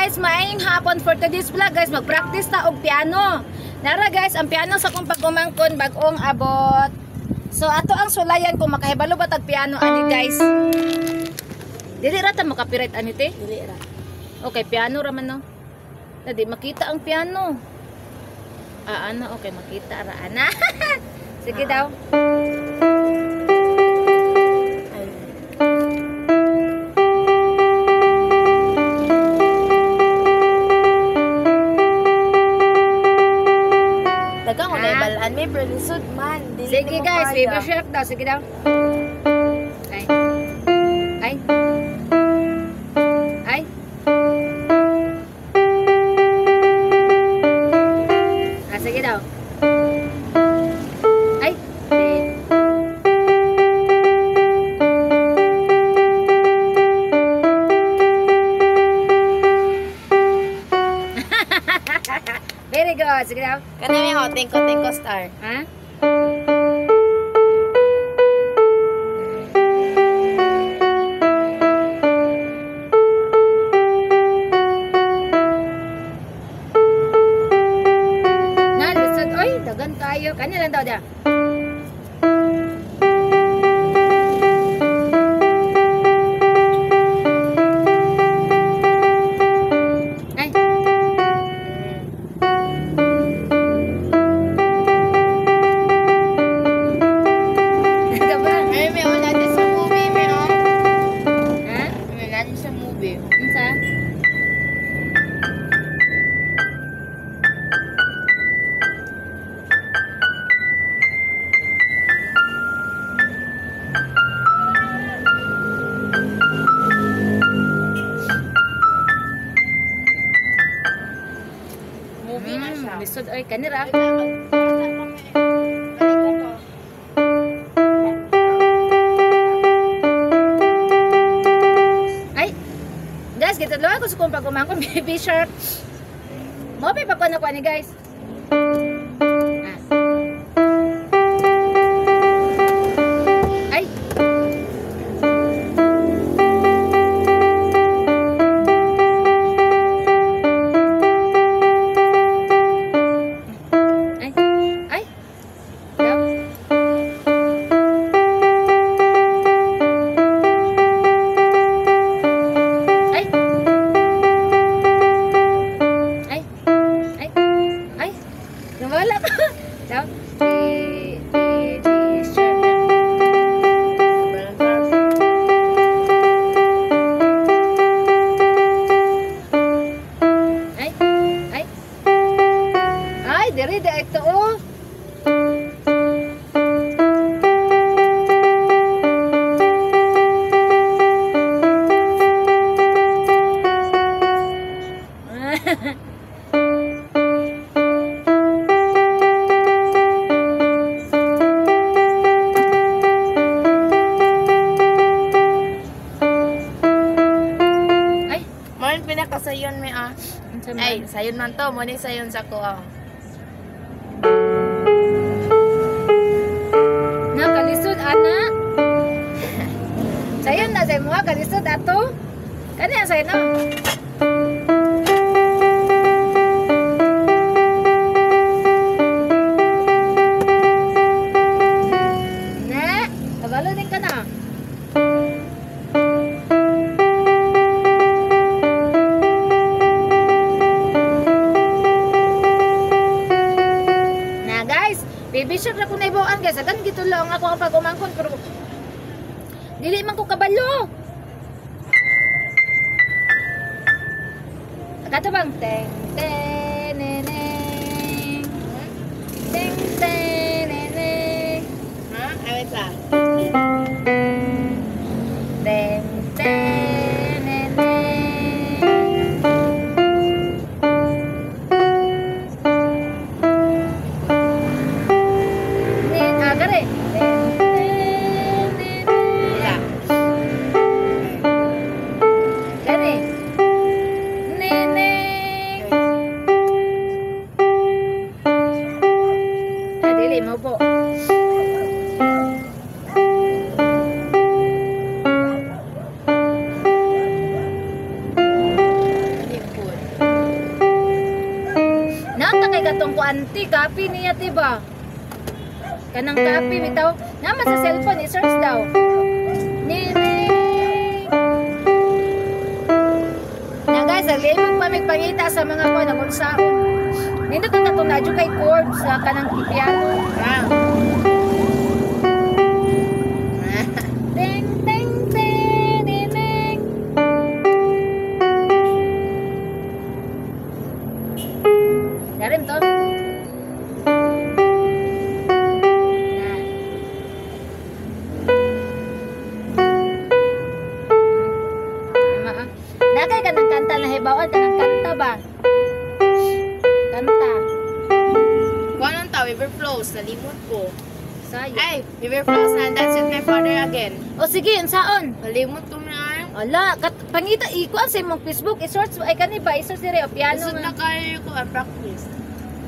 Guys, maayong hapon for today's vlog, guys. Mag-practice ta og piano. Nara guys, ang piano sa kong pag-umangkon bag-ong abot. So ato ang sulayan kung makahibalo ba tag piano ani, guys. Dili ra ta makapiright ani te? Dili ra. Okay, piano ra man no. Na di makita ang piano. Ah, ana, okay, makita ra ana. Sige daw. Ay. Dagang ko na ibalaan may pero lisod man. Dili Sige nimo guys, kaya. Baby shark daw. Sige daw. Ay. Ay. Ay. Ah, sige daw. Ay. Di. Very good. Sige daw. Kani may ho, tengko tengko star. Ha? Na, lisod. Oy, dagan kayo. Kanya lang daw da. Ay. Diba? Ay, may on natin sa movie, may on. Ha? May natin sa movie. Unsa? Movie na siya. Lisod oy kanira. Wait lang, balik ko. Ay. Guys, gitudloan ko sa kong pag-umangkon baby shark. Mo pa pa na ko ani, guys. Ah. Ay. Ay. Ay. Daw. Ay. Ay. Ay. Ay. Nawala ka. Daw. D, D, D sharp na. Ay. Ay. Ay, diri di ito oh. Ay, Mo rin pinakasayon may ah. unsa man? Ay, sayon man to. Mo ni sayon sa ko ah. Na kalisod ana. Sayon na sa imo kalisod ato. Kani ang sayon no? Na, kabalo din ka na. Na guys, baby shark ra ko naibuan guys. Agan gitulo ang ako ang pag-umangkon pero dili man ko kabalo. Kato bang teng ten ne ne. Teng ten ne ne. Ha? Ay, wait lang. Teng ten ne ne. Ne agare. Teng ten ne ne. Wala. Gani. Ne ne. kuanti, copy niya, diba? Kanang copy, bitaw. Naman sa cellphone, i-search daw. Ni. Na guys, naglibog pa mig pangita sa mga kuan ang unsaon. Nindot ang katong nadyo kay chords sa kanang piano. Ah. Ting ting ting ting. Darim to. Na. Tama, ah. Nakay ka ng kanta na hibawan ka ng kanta ba? Kanta. Kuan ang tao, River Flows, nalimot ko. Sayo. Ay, River Flows na Dance with My Father Again. O sige, unsaon? Nalimot ko na ay. Ala, kat, pangita ikuan sa imong Facebook, i-search ay kani ba, i-search dire o piano Lisod na nga. kayo ko ang practice.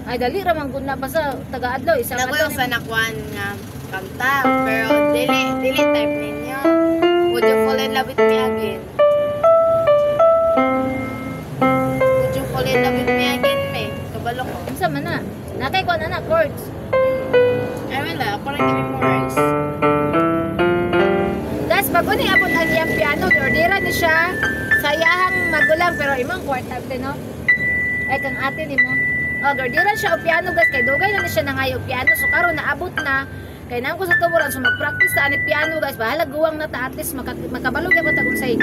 Ay dali ra man gud na basta taga-adlaw isa Naku adlaw. yung sa nakuan nga kanta, pero dili dili type ninyo. Would you fall in love with me again? Would you fall in love with me again, me? Kabalo ko. Unsa man na? Nakay kuan ana chords. Ay, wala. Ako lang i-memorize. Guys, bago ni abot ang iyang piano, ordera ni siya sa iyahang magulang pero imong kwarta te no. Ay kang ate nimo. Oh, ordera siya og piano guys kay dugay na ni siya nangayo og piano so karon naabot na kay nang ko sa tuburan so mag-practice ta ani piano guys bahala guwang na ta at least makabalog gyud ta kung say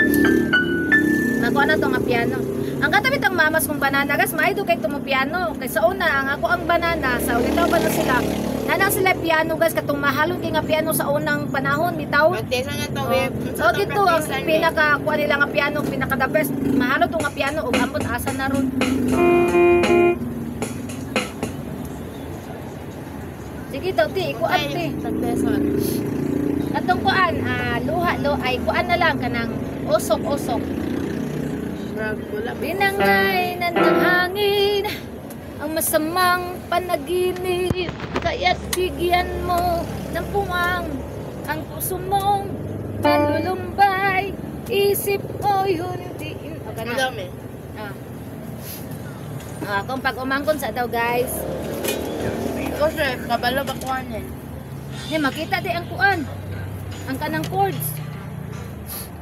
makuha na to nga piano. Ang katabi tang mamas kong banana guys, maido kay tumo piano. Kay sa una ang ako ang banana sa ulitaw pa na sila. Nana sila piano guys katong mahalon kay nga piano sa unang panahon bitaw. Practice na to, Oh. babe. So dito ang pinaka kuha nila nga piano, pinaka the best. Mahalo to nga piano ug ambot asa na ron. Sige daw ti, ikuan ti. Practice. Atong kuan, luha lo ay kuan na lang kanang usok-usok. Brag, wala. Binangay na ng hangin ang masamang panaginip, kaya't bigyan mo ng puwang ang puso mong malulumbay, isip mo'y hundiin. Okay Ang na. dami. Ah. Ah, kung pag umangkon sa daw guys, Ako sir, kabalo ba kuan eh? ni makita di ang kuan. Ang kanang chords.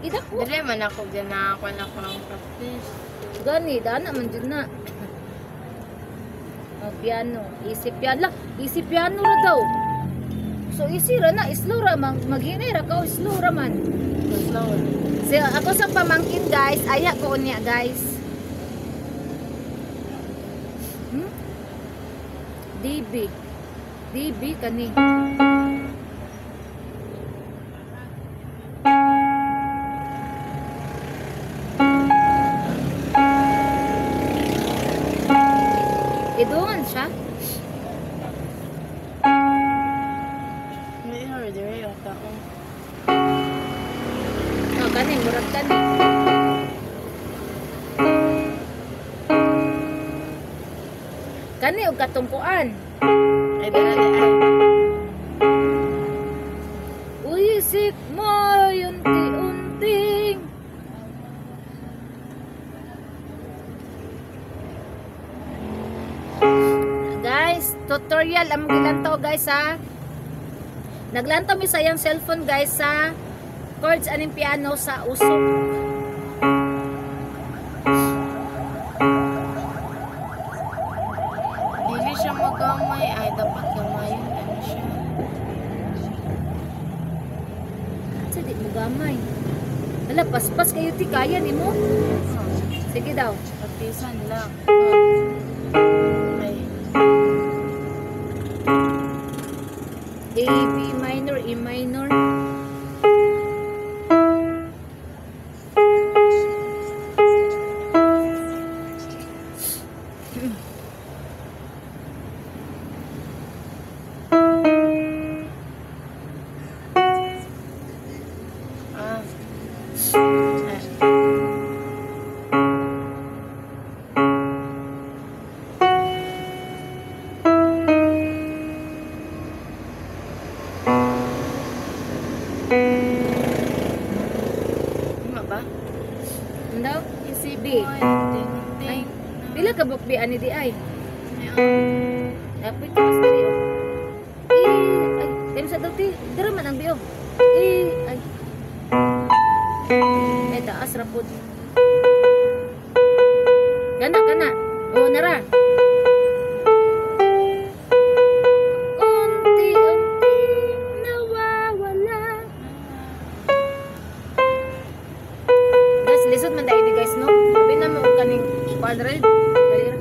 Ida ko. Dili man ako ganakuan ako ang practice. Gani, dana man jud na. Oh, piano. Easy piano. Lah, easy piano ra daw. So easy ra na, slow ra man maghinay ra ka, slow ra man. Slow. So ako sa pamangkin guys, aya ko unya guys. Hmm? DB. DB kani. Idungan siya. May order yung tao. Oh, kani murag kani. Kani og katungkuan. Ay, dala di ay. Uisik mo unti-unting. Guys, tutorial ang gilantaw guys ha. Naglantaw mi sa iyang cellphone guys sa chords aning piano sa usok. Dili siya magamay ay dapat gamayon ano siya. Sa di mo gamay. Hala, paspas kayo ti kaya nimo. Sige daw. Practicean lang. Ay, A, B minor, E minor. Ah. Ay. Tama ba? Ano daw? Isip B. mo, ting, Ay, ting. pila ka book B ani di ay? niyo. Apoy taas diri oh. Eh, ay, dili sa daw ti. Dira man ang biog. Eh, ay. Eh, taas ra pud. Kana, kana. Oh, nara. Unti-unti nawawala. Guys, lisod man dahil ni guys, no? Sabi na mo kaning kuan ra. Dali ra.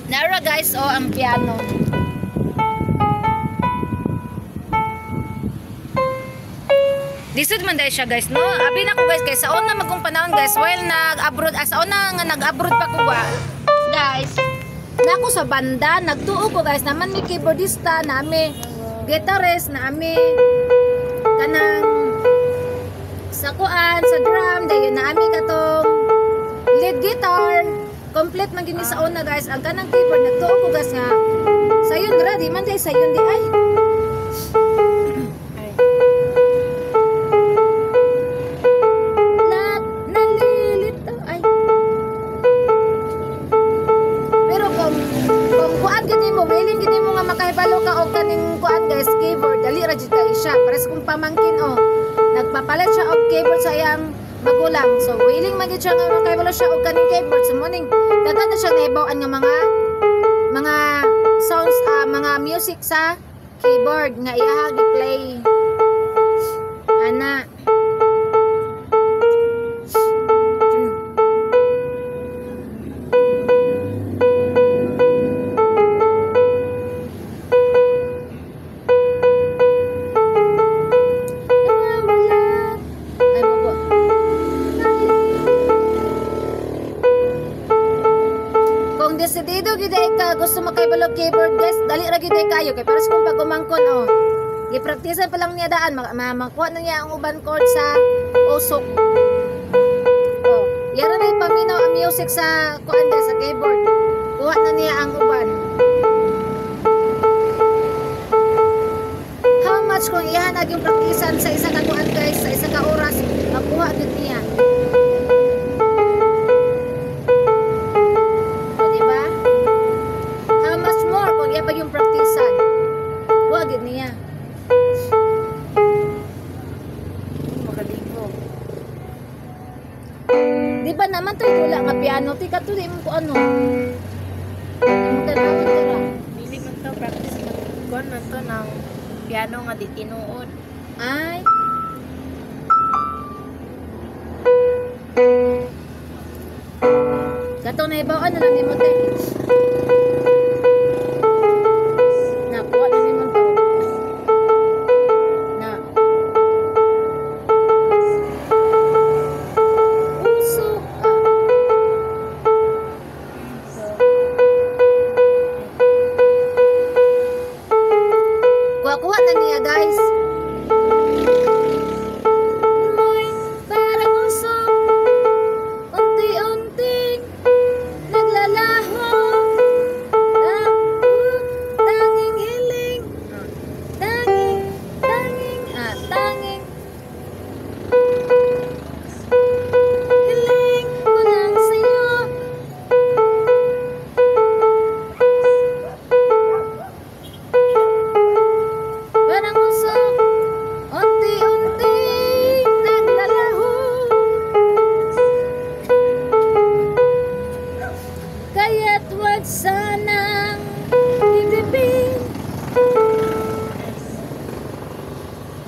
Nara guys, oh, ang piano. Lisod man dahil siya guys, no? Abi na ko guys, kay sa una magkong panahon guys, while nag-abroad, sa una nga nag-abroad pa ko ba, guys, na ako sa banda, nagtuo ko guys, naman may keyboardista, nami guitarist, nami kanang sa kuan, sa drum, dayon naami katong lead guitar, complete man gini sa una guys, ang kanang keyboard, nagtuo ko guys nga, sayon ra, di man day sayon di ay. Ay. Lahat nalilito ay. Pero kung kuan gid mo, willing gid mo nga makahibalo ka og kaning kuan guys, keyboard, dali ra jud kay siya. Pares kung pamangkin oh. Nagpapalit siya og keyboard sa iyang magulang. So willing man gid siya nga makahibalo siya og kaning keyboard. So morning daghan na siya nahibaw-an nga mga sounds, mga music sa keyboard nga iyaha gi-play. Ana. Nawawala. Ay, babo. Kung desidido gyud ay ka gusto makahibalo keyboard guys, dali ra gyud ay kayo kay para sa kung pag-umangkon oh. Gipraktisan pa lang niya daan, makuha na niya ang uban chord sa usok. Oh, yara na ipaminaw ang music sa kuan guys, sa keyboard. Kuha na niya ang uban. How much kung ihanag yung praktisan sa isa ka kuan guys, sa isa ka oras, makuha gyud niya. O, di ba? How much more kung iya pa yung praktisan? Kuha gyud niya. Makaligo. Di ba naman to wala nga piano ti kato di mo ko ano. Di mo tanawon ka ra. Dili man to practice man. Kuan man to ng piano nga di tinuod. Ay. Kato na ibaw na lang nimo te. Nakuha na nimo to. Na. Uso. Ah. So, Kuha-kuha na niya guys. Mo'y parang usok, unti-unting naglalaho. Ang tanging hiling, tanging, tanging, tanging hiling ko lang sa'yo. Parang usok, unti-unting naglalaho. Kaya't wag sanang dibdibin.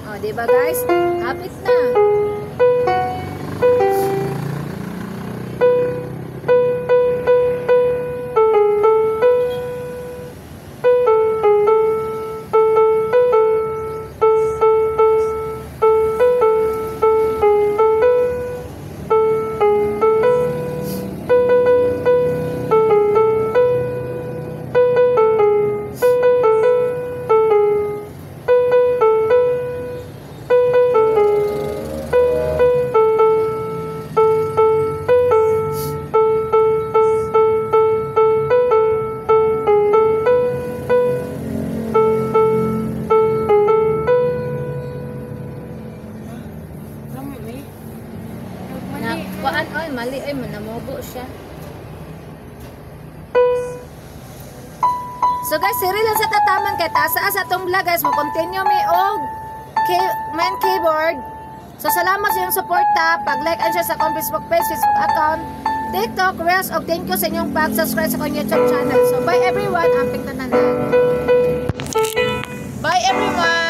O, di ba guys? Hapit na. mali ay namubo siya. So guys, siri lang sa tataman kay taas sa atong vlog, guys, mo continue mi og main keyboard. So salamat sa inyong suporta, pag-like and share sa akong Facebook page, Facebook account, TikTok, Reels, og thank you sa inyong pag-subscribe sa akong YouTube channel. So bye everyone, amping tanan. Bye everyone.